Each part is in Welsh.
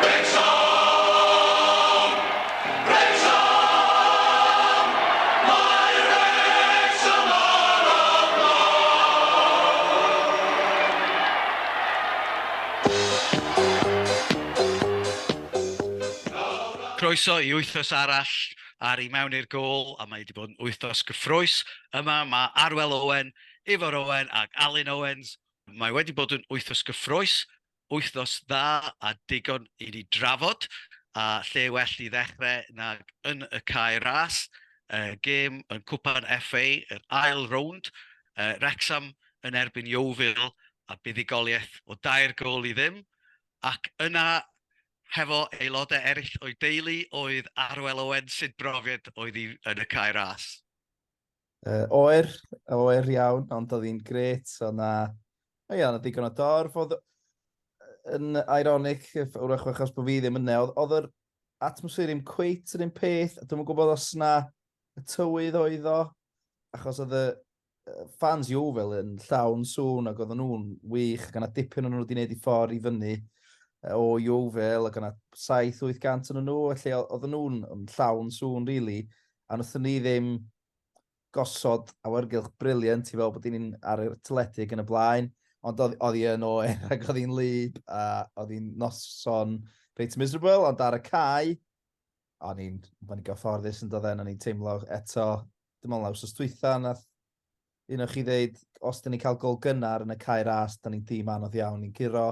Wrecsam! Wrecsam! Mae Wrecsam ar y blaen! Croeso i wythnos arall ar I Mewn i'r Gôl, a mae wedi bod yn wythnos gyffrous. Yma mae Arwel Owen, Ifor Owen ac Alun Owens. Mae wedi bod yn wythnos gyffrous, wythnos dda a digon i ni drafod, a lle well i ddechrau nag yn y Cae Ras, gêm yn Cwpan FA, yr ail rownd, Wrecsam yn erbyn Yeovil a buddugoliaeth o 3-0, ac yna hefo aelodau eraill o'i deulu oedd Arwel Owen, sut brofiad oedd hi yn y Cae Ras? Oer, oer iawn, ond oedd hi'n grêt. Oedd na, o ia, oedd digon o dorf. Oedd yn ironic, wrach achos bod fi ddim yna, oedd yr atmosffer ddim cweit yr un peth. Dwi'm yn gwybod os na y tywydd oedd o, achos oedd y fans Yeovil yn llawn sŵn ac oedden nhw'n wych, ac yna dipyn o'n nhw wedi gwneud i ffordd i fyny o Yeovil, ac yna 7-800 o'n nhw, felly oedden nhw'n llawn sŵn, really, a wnaethon ni ddim gosod awyrgylch brilliant i fel bod ni'n ar y teledu ac yn y blaen, ond oedd hi yn oer ac oedd hi'n wlyb a oedd hi'n noson reit miserable, ond ar y cae, o'n i'n o'n i'n gyfforddus yn dod o'n i'n teimlo eto, dim ond wythnos dwytha, nath un o chi ddeud, os dyn ni'n cael gol gynnar yn y Cae Ras, dyn ni'n dîm anodd iawn i'n curo,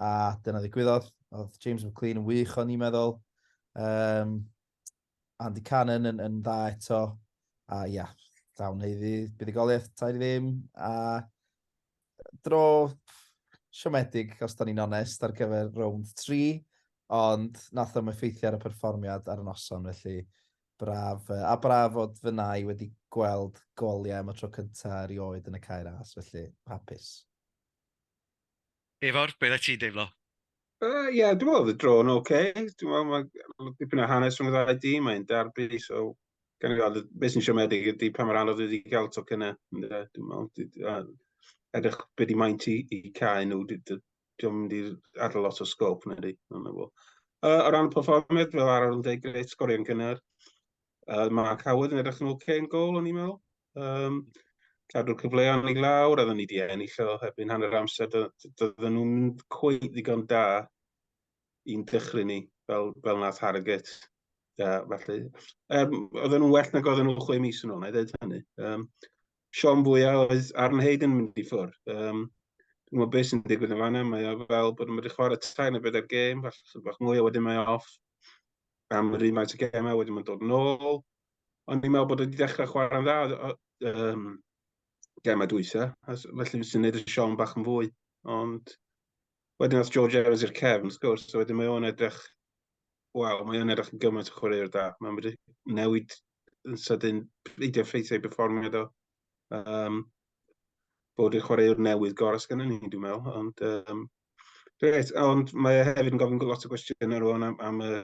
a dyna ddigwyddodd. Oedd James McLean yn wych o'n i'n meddwl. Andy Cannon yn dda eto. A ia, llawn haeddu buddugoliaeth 3-0. A dro siomedig, os da ni'n onest, ar gyfer rownd 3. Ond nath o'm effeithio ar y perfformiad ar y noson, felly braf. A braf fod fy nai wedi gweld goliau am y tro cyntaf erioed yn y Cae Ras, felly hapus. Ifor, beth ti'n deimlo? Ie, yeah, dwi'n meddwl oedd y dro yn oce. Okay. Dwi'n meddwl mae dipyn o hanes rhwng y ddau dîm, mae'n derby, so gan i weld, beth sy'n siomedig ydy pa mor anodd wedi cael tocynnau. Dwi'n meddwl, edrych beth di maint i cael nhw, dwi'n mynd i adael lot o scope na di. O ran y perfformiad, fel arall yn dweud, grêt sgorio'n gynnar. Mark Howard yn edrych yn oce yn gôl, o'n i'n meddwl. Cadw'r cyfleon i lawr, oedden ni wedi ennill o erbyn hanner amser, doedden nhw'n cweit ddigon da i'n dychryn ni, fel nath Harrogate. Felly, oedden nhw'n well nag oedden nhw 6 mis yn ôl, na i ddweud hynny. Siom fwyaf oedd Aaron Hayden mynd i ffwrdd. Dwi'n gwybod beth sy'n digwydd yn fanna, mae o fel bod yn mynd i chwarae tair neu bedair gêm, falle bach mwy, a wedyn mae off am yr un faint o gemau, wedyn mae'n dod nôl. Ond ni'n meddwl bod wedi dechrau chwarae'n dda gemau dwytha, felly sy'n neud y siom bach yn fwy. Ond wedyn nath George Evans i'r cefn, wrth gwrs, so wedyn mae o'n edrych, waw, mae o'n edrych yn gymaint o chwaraewr da. Mae'n wedi newid yn sydyn, peidio ffeithiau ei berfformiad o. Bod y chwaraewr newydd gorau sgynnon ni, dwi'n meddwl. Ond, reit, ond mae e hefyd yn gofyn lot o gwestiynau rwan am y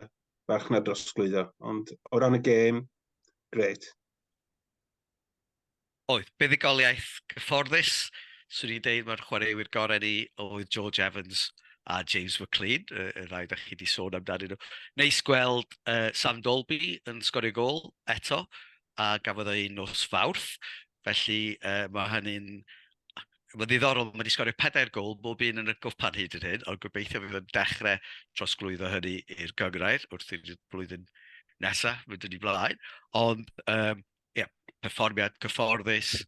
farchnad drosglwyddo. Ond o ran y gêm, grêt. Oedd, buddugoliaeth gyfforddus. Swn i'n deud mae'r chwaraewyr gorau ni oedd George Evans a James McLean, y ddau da chi wedi sôn amdanyn nhw. Neis gweld Sam Dolby yn sgorio gôl eto, a gafodd o un nos Fawrth. Felly mae hynny'n... Mae'n ddiddorol, mae wedi sgorio 4 gôl, bob un yn y gwpan hyd yn hyn, ond gobeithio fydd o'n dechrau trosglwyddo hynny i'r gynghrair wrth i'r blwyddyn nesaf mynd yn ei blaen. Ond yeah, perfformiad cyfforddus,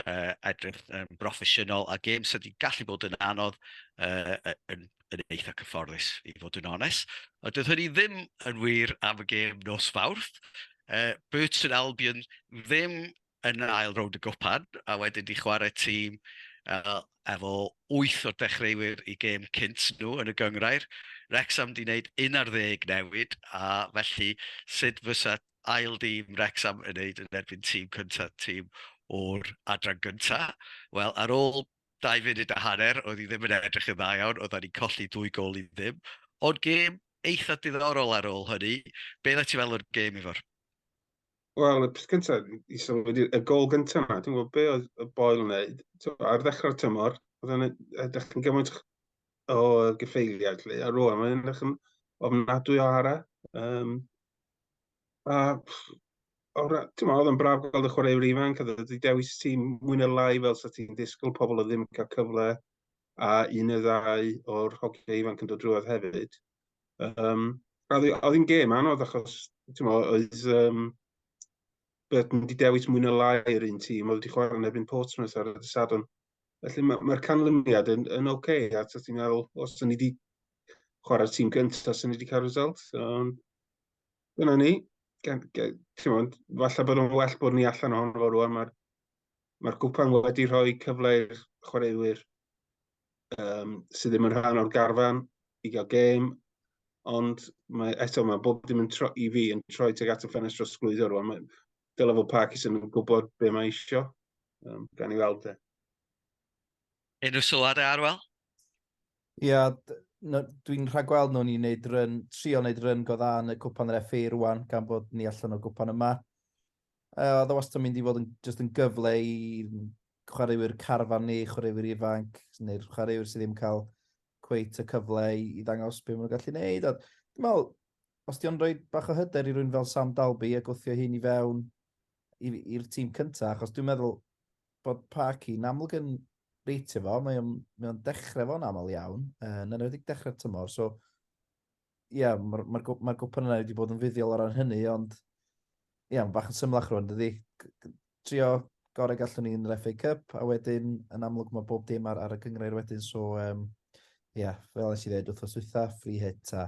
edrych yn broffesiynol, a gêm sydd wedi gallu bod yn anodd yn eitha cyfforddus, i fod yn onest. Ond doedd hynny ddim yn wir am y gêm nos Fawrth. Burton Albion ddim yn ail rownd y gwpan, a wedyn di chwarae tîm efo 8 o'r dechreuwyr i gêm cynt nhw yn y gynghrair. Wrexham di wneud 11 newid, a felly sut fysa ail dîm Wrexham yn wneud yn erbyn tîm cyntaf tîm o'r adran gyntaf? Wel, ar ôl 2 funud a hanner, oedd hi ddim yn edrych yn dda iawn, oedden ni'n colli 2-0. Ond gêm eitha diddorol ar ôl hynny. Be oeddet ti fel o'r gêm, Ifor? Wel, y peth cyntaf i sylwi, y gôl gyntaf yma, dwi'n gwybod be oedd y Boyle yn wneud. Ar ddechrau'r tymor, oedd o'n edrych yn gymaint o gyffeiliad, lle, a rwan mae'n edrych yn... ofnadwy o ara. Um, a ti'n oedd yn braf gweld y chwaraewyr ifanc, a wedi dewis tîm mwy na lai fel sa ti'n disgwyl, pobl oedd ddim yn cael cyfle, a un neu ddau o'r hogiau ifanc yn dod drwodd hefyd. Um, oedd hi'n gêm anodd achos, ti'n oedd um, Burton wedi dewis mwy na lai yr un tîm, oedd wedi chwarae yn erbyn Portsmouth ar y dydd Sadwrn. Felly mae'r ma canlyniad yn, yn oce, okay, a ti'n meddwl, os ni wedi chwarae'r tîm gyntaf, sy'n ni wedi cael result. So, dyna ni. Gen, gen, ti'n falle bod o'n well bod ni allan ohono fo rwan. Mae'r mae gwpan wedi rhoi cyfle i'r chwaraewyr um, sydd ddim yn rhan o'r garfan i gael gêm, ond mae, eto mae bob dim yn tro, i fi yn troi tuag at y ffenest drosglwyddo rwan. Mae, dyle fod Parkinson yn gwybod be mae isio. Um, gan i weld e. Unrhyw sylwadau Arwel? Ia, no, dwi'n rhagweld nhw'n i wneud run, trio wneud run go dda yn y cwpan yr FA rwan, gan bod ni allan o gwpan yma. Uh, oedd o wastad yn mynd i fod yn, just yn gyfle i chwaraewyr carfan ni, chwaraewyr ifanc, neu'r chwaraewyr sydd ddim cael cweit y cyfle i, i ddangos beth maen nhw'n gallu gwneud. A dwi'n meddwl, os di o'n rhoi bach o hyder i rywun fel Sam Dalby a gwthio hyn i fewn i'r tîm cyntaf, achos dwi'n meddwl bod Parky'n amlwg yn reitio fo, mae o'n, mae o'n dechrau fo'n aml iawn, uh, yn enwedig dechrau'r tymor, so ie, yeah, mae'r ma, ma, ma gwpan yna wedi bod yn fuddiol o ran hynny, ond ie, yeah, mae'n bach yn symlach rwan, dydy. Trio gorau gallwn ni yn yr FA Cup, a wedyn, yn amlwg mae bob dim ar, ar y gyngrair wedyn, so ie, um, yeah, fel nes i ddweud wrth dwytha, free hit a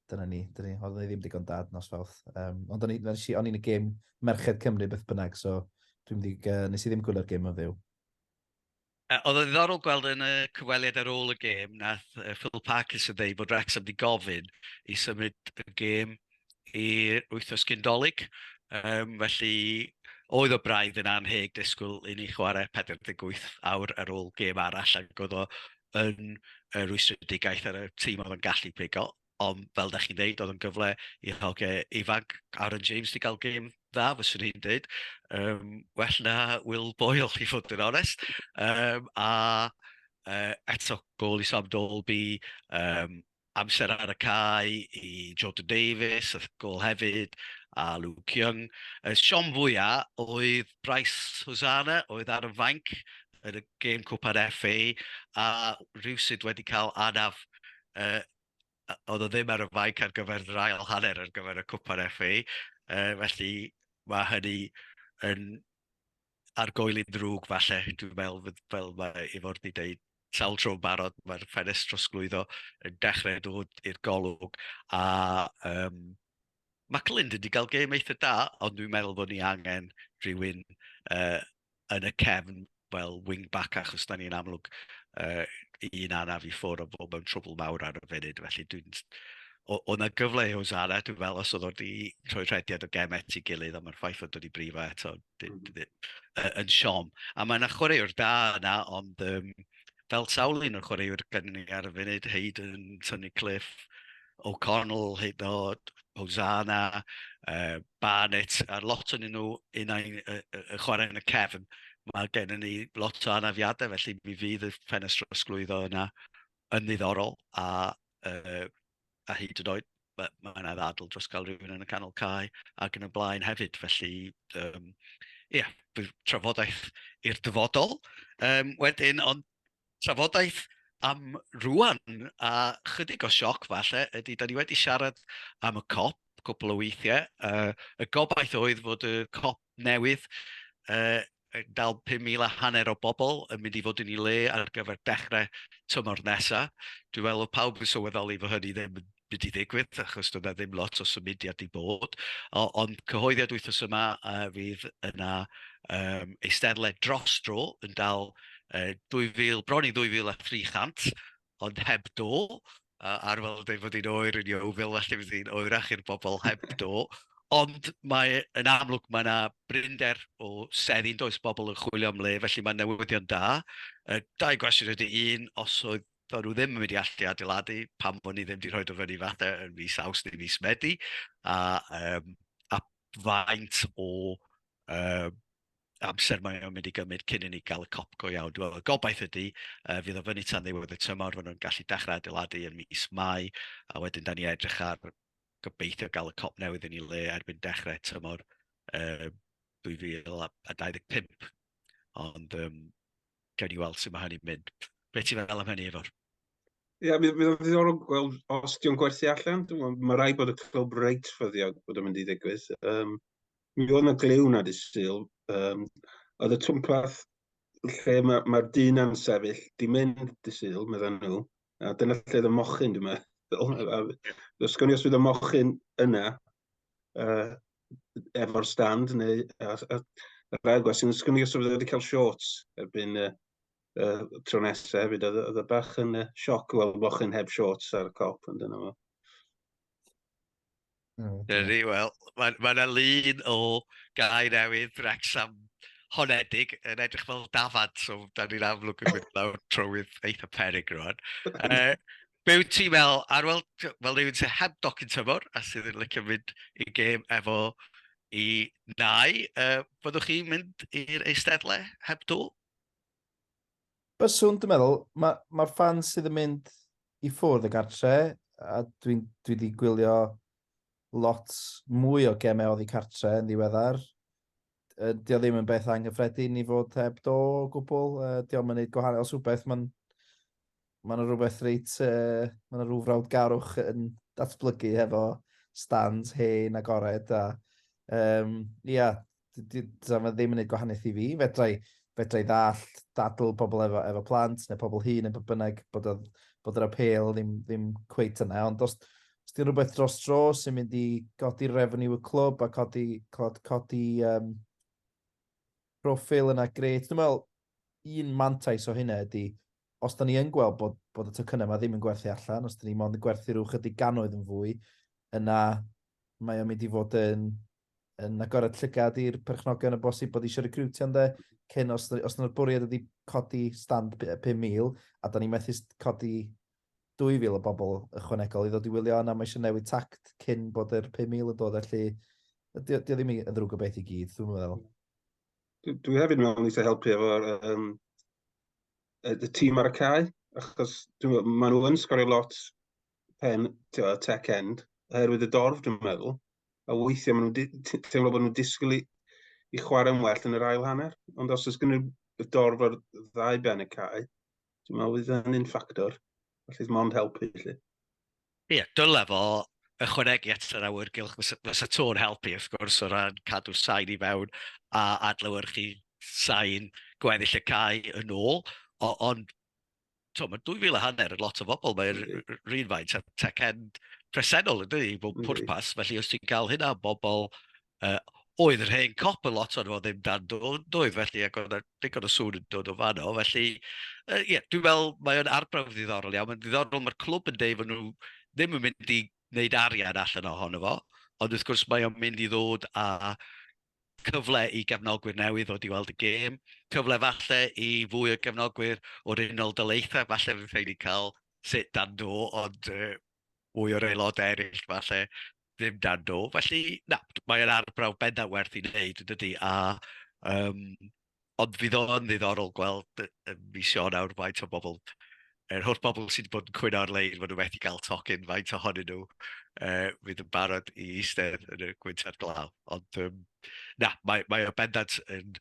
dyna ni, dyna ni, oedden ni ddim digon da nos Fawrth. Um, ond o'n i'n y gêm Merched Cymru beth bynnag, so dwi'n mynd i, uh, nes i ddim gwylio'r gêm yn fyw. Oedd o'n ddiddorol gweld yn y cyfweliad ar ôl y gêm, nath Phil Parkinson ddeud bod Wrexham wedi gofyn i symud y gêm i'r wythnos cyn Dolig. Um, felly oedd o braidd yn anheg disgwyl i ni chwarae 48 awr ar ôl gêm arall ac oedd o yn y rwystredigaeth ar y tîm oedd yn gallu pigo. Ond fel da chi'n dweud, oedd yn gyfle i hogiau ifanc. Aaron James wedi cael gêm dda, fyswn i'n dweud. Um, well na Will Boyle, i fod yn onest. Um, a uh, eto, gol i Sam Dolby, um, amser ar y cae i Jordan Davies, a gol hefyd, a Luke Young. Y siom fwyaf oedd Bryce Hosanna, oedd ar y fainc yn y gêm Cwpan FA, a rhywsut wedi cael anaf uh, oedd o ddim ar y fainc ar gyfer yr ail hanner ar gyfer y Cwpan FA. Uh, felly mae hynny yn argoeli'n ddrwg falle, dwi'n meddwl, fel mae Ifor wedi dweud sawl tro yn barod, mae'r ffenest trosglwyddo yn dechrau dod i'r golwg, a um, mae Clint wedi cael gêm eitha da, ond dwi'n meddwl bod ni angen rhywun uh, yn y cefn fel wing-back, achos da ni'n amlwg uh, un anaf i ffwrdd o fod mewn trwbl mawr ar y funud, felly dwi'n... O 'na gyfle i Hosanna, dwi'n meddwl, os oedd o wedi rhoi rhediad o gem at ei gilydd, ond mae'r ffaith fod wedi brifo eto yn siom. A mae yna chwaraewr da yna, ond um, fel sawl un o'r chwaraewyr gennym ni ar y funud, Hayden, Tunnicliffe, O'Connell, hyd yn oed, Hosanna, uh, Barnett, a lot o'n nhw unai'n uh, uh, chwarae yn y cefn. Mae gennym ni lot o anafiadau, felly mi fydd y ffenestr drosglwyddo yna yn ddiddorol, a, uh, a hyd yn oed mae ma yna ddadl dros gael rhywun yn y canol cae ac yn y blaen hefyd. Felly, um, ie, yeah, trafodaeth i'r dyfodol. Um, wedyn, ond trafodaeth am rwan, a chydig o sioc falle, ydy, da ni wedi siarad am y cop cwpl o weithiau. Uh, y gobaith oedd fod y cop newydd uh, dal 5,000 a hanner o bobl yn mynd i fod yn ei le ar gyfer dechrau tymor nesaf. Dwi'n meddwl oedd pawb yn sylweddoli fod hynny ddim yn mynd i ddigwydd, achos doedd 'na ddim lot o symudiad i bod. O, ond cyhoeddiad wythnos yma uh, fydd yna um, eisteddle dros dro yn dal uh, 2000, bron i 2,300, ond heb do. Uh, ar fel dweud fod hi'n oer yn Yeovil, felly fydd hi'n oerach i'r bobl heb do. Ond mae, yn amlwg mae yna brinder o seddi, yn does bobl yn chwilio am le, felly mae'n newyddion da. Uh, dau gwestiwn ydy un, os oedd do'n nhw ddim yn mynd i allu adeiladu, pam bod ni ddim wedi rhoi o fyny falle yn mis Awst neu mis Medi, a, um, a faint o uh, amser mae o'n mynd i gymryd cyn i ni gael y Kop go iawn. Dwi'n meddwl, y gobaith ydy, fydd o fyny tan ddiwedd y tymor, fod nhw'n gallu dechrau adeiladu yn mis Mai, a wedyn da ni edrych ar gobeithio gael y Kop newydd yn ei le erbyn dechrau tymor 2025. Ond gawn ni weld sut mae hynny'n mynd. Be ti'n feddwl am hynny, Ifor? Ie, yeah, mi fydd o'n ddiddorol gweld os di'n gwerthu allan. Mae rhaid bod y clwb reit ffyddiog bod o'n mynd i ddigwydd. Mi oedd yna glyw na dydd Sul. Oedd y twmpath lle mae'r ma dyn yn sefyll, di mynd dydd Sul, meddyn nhw. A dyna lle oedd y mochyn, dwi'n meddwl. Os gawn ni os fydd y mochyn yna efo'r stand, neu yr ail gwestiwn, os gawn ni os fydd wedi cael shorts erbyn tro nesaf hefyd. Oedd y bach yn sioc gweld mochyn heb shorts ar y Kop, ond dyna fo. Dyna wel, mae yna lun o gae newydd Wrexham honedig yn edrych fel dafad, so da ni'n amlwg yn mynd lawr trywydd eitha peryg rwan. Be wyt ti'n meddwl, Arwel, fel rhywun sydd heb docyn tymor a sydd yn licio mynd i gêm efo i nai, byddwch chi'n mynd i'r eisteddle heb do? Byswn, dwi'n meddwl, mae'r ma fans sydd yn mynd i ffwrdd y gartre, a dwi'n dwi wedi gwylio lot mwy o gemau oddi cartre yn ddiweddar. Dio ddim yn beth anghyffredin i fod heb do o gwbl. Dio yn gwneud gwahanol. Os rhywbeth, mae'n ma rhywbeth reit, mae yna rhyw frawdgarwch yn datblygu hefo stands hen agored. A, ia, ddim yn gwneud gwahaniaeth i fi. Fedrai ddall dadl pobl efo plant neu pobl hŷn neu beth bynnag bod yr apêl ddim cweit yna. Ond os di'n rhywbeth dros dro sy'n mynd i godi revenue y clwb a codi proffil yna, grêt. Dwi'n meddwl, un mantais o hynna ydy, os da ni yn gweld bod y tocynnau yma ddim yn gwerthu allan, os da ni mond yn gwerthu rhyw chydig gannoedd yn fwy, yna mae o'n mynd i fod yn agored llygad i'r perchnogion y bosib bod eisiau recrwtio ynddo, cyn os yna'r bwriad ydy codi stand 5,000, a da ni methu codi 2,000 o bobl ychwanegol i ddod i wylio yna, mae eisiau newid tact cyn bod yr 5,000 yn dod, felly dio ddim yn ddrwg o beth i gyd, dwi'n meddwl. Dwi hefyd meddwl eisiau helpu efo'r y tîm ar y cae, achos maen nhw yn sgorio lot pen, tech end, oherwydd y dorf, dwi'n meddwl. A weithiau maen nhw'n teimlo bod nhw'n disgwyl i chwarae'n well yn yr ail hanner. Ond os oes gen nhw y dorf ar ddau ben y cae, dwi'n meddwl fydd hynny'n ffactor. Felly mond helpu, lle. Ie, dyle fo ychwanegu at yr awyrgylch, fysa to'n helpu, wrth gwrs, o ran cadw'r sain i fewn a adlewyrchu sain gweddill y cae yn ôl. Ond mae 2,500 yn lot o bobl, mae'r un faint a tech end presennol yn dydi, i bob pwrpas. Felly os ti'n cael hynna o bobl, oedd yr hen Kop yn lot o'n fo ddim dan do, doedd, felly, ac oedd digon o sŵn yn dod o fanno. Felly, ie, dwi'n meddwl mae o'n arbrawf ddiddorol iawn. Mae'n ddiddorol, mae'r clwb yn deud fod nhw ddim yn mynd i wneud arian allan ohono fo, ond wrth gwrs mae o'n mynd i ddod â cyfle i gefnogwyr newydd ddod i weld y gêm, cyfle falle i fwy o gefnogwyr o'r Unol Daleithiau, falle fydd rhaid i cael sit dan do, ond mwy o'r aelodau eraill falle ddim dan do. Felly, na, mae'n arbrawf bendant werth i wneud, yn dydy, ond fydd o'n ddiddorol gweld ym mis Ionawr faint o bobl, yr holl bobl sydd wedi bod yn cwyno ar-lein fod nhw methu gael tocyn, faint ohonyn nhw fydd yn barod i eistedd yn y gwynt a'r glaw. Ond na, mae o bendant yn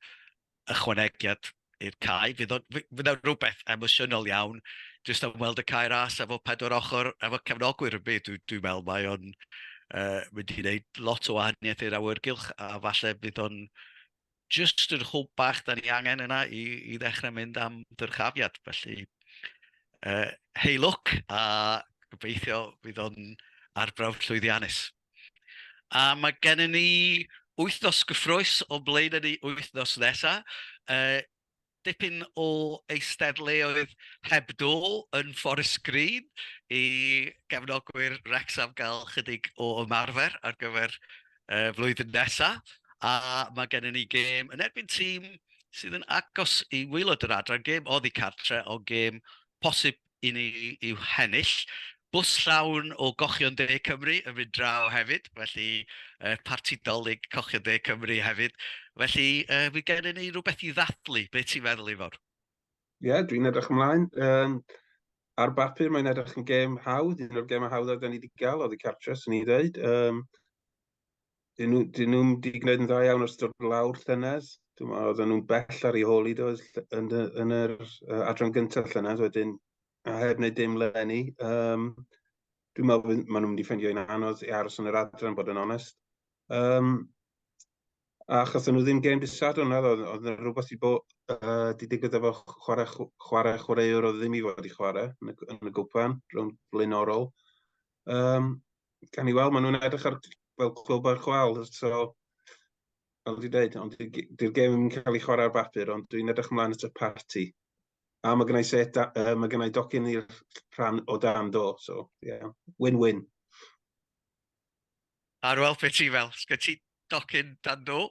ychwanegiad i'r cae. Fydd o'n rhywbeth emosiynol iawn, jyst am weld y cae ras efo pedwar ochr, efo cefnogwyr yn byd. Dwi'n meddwl mae o'n mynd i wneud lot o wahaniaeth i'r awyrgylch, a falle fydd o'n jyst yr hwb bach da ni angen yna i ddechrau mynd am ddyrchafiad. Felly, hei lwc, a gobeithio fydd o'n arbrawf llwyddiannus. A mae gennym ni wythnos gyffrous o blaen ni wythnos nesaf. Dipyn o eisteddleoedd heb do yn Forest Green i gefnogwyr Wrexham gael chydig o ymarfer ar gyfer flwyddyn nesaf. A mae gennym ni gêm yn erbyn tîm sydd yn agos i waelod yr adran, gêm oddi cartre, o gêm posib i ni i'w hennill. Bws llawn o Gochion De Cymru yn mynd draw hefyd, felly parti Dolig Cochion De Cymru hefyd. Felly uh, fydd gennym ni rhywbeth i ddathlu, beth ti'n feddwl, Ifor? Ie, yeah, dwi'n edrych ymlaen. Um, ar bapur mae'n edrych yn gêm hawdd, un o'r gemau hawdd da ni wedi gael oddi cartre, sy'n ni dweud. Um, dyn nhw, dyn nhw'n wedi gwneud yn dda iawn ers dod lawr llynedd. Dwi'n meddwl, oedden nhw'n bell ar ei hôl i doedd yn, yn yr uh, adran gyntaf llynedd, wedyn a heb wneud dim lenni. Um, dwi'n meddwl maen nhw'n mynd i ffeindio un anodd i aros yn yr adran, bod yn onest. Um, a achos nhw ddim gêm dydd Sadwrn, naddo, oedd yna rhywbeth i bo, uh, di digwydd efo chwarae, chwarae chwaraewr oedd ddim i fod i chwarae yn y, yn y gwpan, rownd blaenorol. Um, gan i weld, maen nhw'n edrych ar fel clwb ar chwal, so fel dwi'n dweud, ond di'r gêm yn cael ei chwarae ar bapur, ond dwi'n edrych ymlaen at y parti. A mae gennau set, uh, mae gennau docyn i'r rhan o dan do, so yeah, win-win. Arwel, beth ti fel? Sgen ti docyn dan do?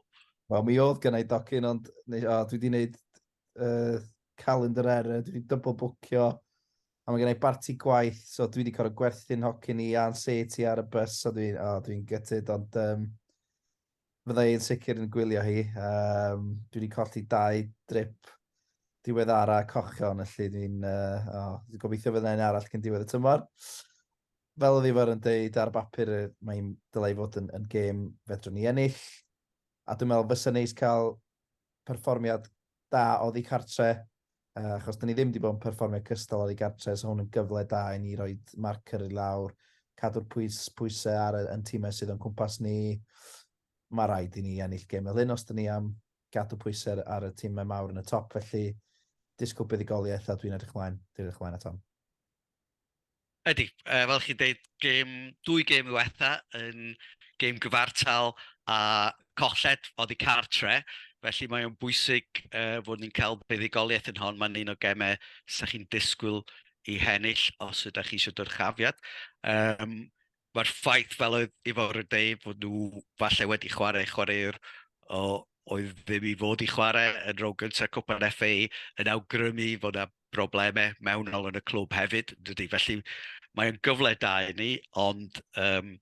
Wel, mi oedd gennau docyn, ond oh, dwi wedi gwneud uh, calendar error, dwi wedi double bookio, a mae gennau barti gwaith, so dwi wedi cael gwerthu'n hocyn i a'n set i ar y bus, so dwi'n oh, dwi gutted, ond um, fydda i'n sicr yn gwylio hi. Um, dwi wedi colli dau drip diweddara cochion, felly dwi'n uh, oh, dwi gobeithio fydda un arall cyn diwedd y tymor. Fel oedd Ifor yn deud, ar bapur mae'n dylai fod yn, yn gêm fedrwn ni ennill. A dwi'n meddwl fysa neis cael perfformiad da oddi cartre, uh, achos dyn ni ddim wedi bod yn perfformio cystal oddi cartre, so hwn yn gyfle da i ni roi marker i lawr, cadw'r pwys, pwysau ar y, yn tîmau sydd o'n cwmpas ni. Mae rhaid i ni ennill gêm fel hyn os dyn ni am gadw pwysau ar y tîmau mawr yn y top, felly disgwyl buddugoliaeth a dwi'n edrych ymlaen, dwi'n edrych ymlaen at hon. Ydy, uh, fel chi'n dweud, gêm, dwy gêm ddiwetha yn gêm gyfartal a colled oddi cartre, felly mae o'n bwysig uh, fod ni'n cael buddugoliaeth yn hon. Mae'n un o gemau sa chi'n disgwyl i hennill os ydych chi eisiau dyrchafiad. Um, Mae'r ffaith, fel oedd Ifor yn dweud, fod nhw falle wedi chwarae chwaraewr o, oedd ddim i fod i chwarae yn rownd gyntaf Cwpan FA yn awgrymu fod yna broblemau mewnol yn y clwb hefyd, dydy. Felly mae'n gyfle da i ni, ond um,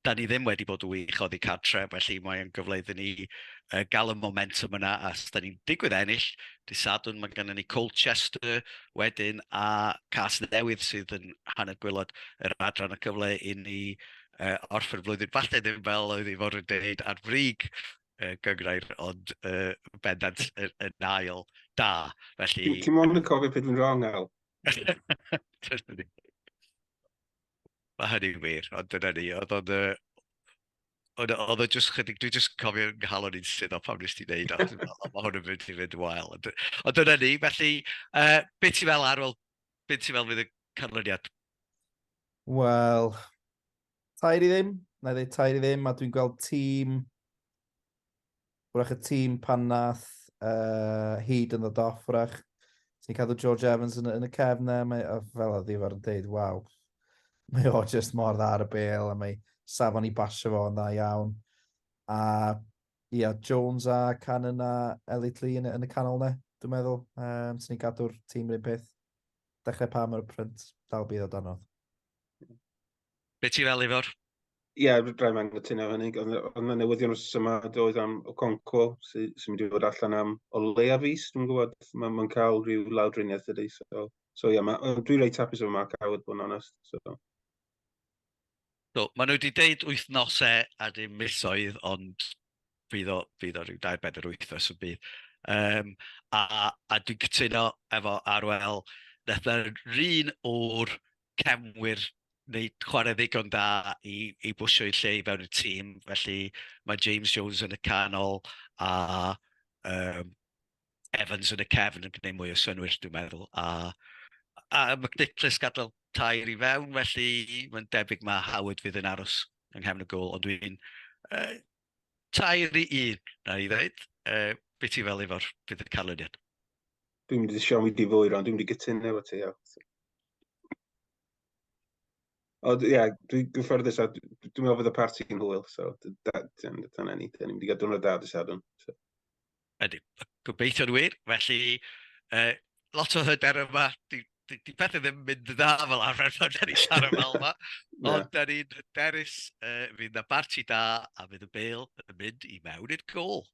da ni ddim wedi bod yn wych oddi cartre, felly mae'n gyfle iddyn ni uh, gael y momentum yna, a os da ni'n digwydd ennill, dydd Sadwrn mae gennym ni Colchester wedyn a Casnewydd sydd yn hanner gwaelod yr adran y cyfle i ni uh, orffen flwyddyn, falle ddim fel oedd i fod yn dweud ar frig uh, gynghrair, ond uh, bendant yn, yn ail da. Felly... Ti'n mond yn cofio pryd dwi'n wrong, Al? Dyna ni. Mae hynny'n wir, ond dyna ni. Oedd o'n... Oedd oedd o just chydig, dwi just cofio nghalon i'n suddo pam nes ti wneud o. Mae hwn yn mynd i fynd wael. Ond, ond dyna ni, felly, uh, beth ti'n fel Arwel, beth ti'n fel fydd y canlyniad? Wel, 3-0, na i ddweud 3-0, a dwi'n gweld tîm, wrach y tîm pan nath uh, Heed yn ddod off, wrach, sy'n cadw George Evans yn, yn y cefn na, mae, fel oedd Ifor yn deud, waw, mae o just mor dda ar y bel, a mae safon i basio fo yn dda iawn. A ia, Jones a Cannon a Elliot Lee yn, yn y canol na, dwi'n meddwl. Um, sy'n ni'n gadw'r tîm yr un peth. Dechrau pam ar y print, dal bydd o danodd. Be ti fel, Ifor? Ie, yeah, rhaid mae'n gytuno hynny. Oedd yna newyddion wrth yma doedd am Okonkwo sy'n sy mynd i fod allan am o leia fis, dwi'n gwybod. Mae'n ma cael rhyw lawdriniaeth ydy. So, so ie, yeah, dwi'n reit hapus efo Mark Howard, bod yn onest. So. So, maen nhw wedi deud wythnosau a dim misoedd, ond fydd o, fydd o rhyw dair bedair wythnos yn bydd. Um, a, a dwi'n cytuno efo Arwel, nath yr un o'r cefnwyr wneud chwarae ddigon da i, i bwysio i lle i fewn y tîm, felly mae James Jones yn y canol a um, Evans yn y cefn yn gwneud mwy o synnwyr, dwi'n meddwl. A, a McNicholas gadael tair i fewn, felly mae'n debyg mae Howard fydd yn aros yng nghefn y gôl, ond dwi'n uh, 3-1, na i ddweud. Uh, be ti fel efo'r fydd y canlyniad? Dwi'n mynd i siomi di fwy rhan, dwi'n mynd i gytuno efo ti. Ond ie, yeah, dwi'n gyfforddus a dwi'n meddwl fydd y parti'n hwyl, so dyna ni, dyna ni'n mynd i gael diwrnod da dy Sadwrn. So. Ydy, gobeithio'n wir. Felly, uh, lot o hyder yma. Di, di pethau ddim mynd yn dda fel arfer pan da ni'n siarad fel yma. Ond da ni'n hyderus uh, fydd na barti da a fydd y bel yn mynd i mewn i'r gol.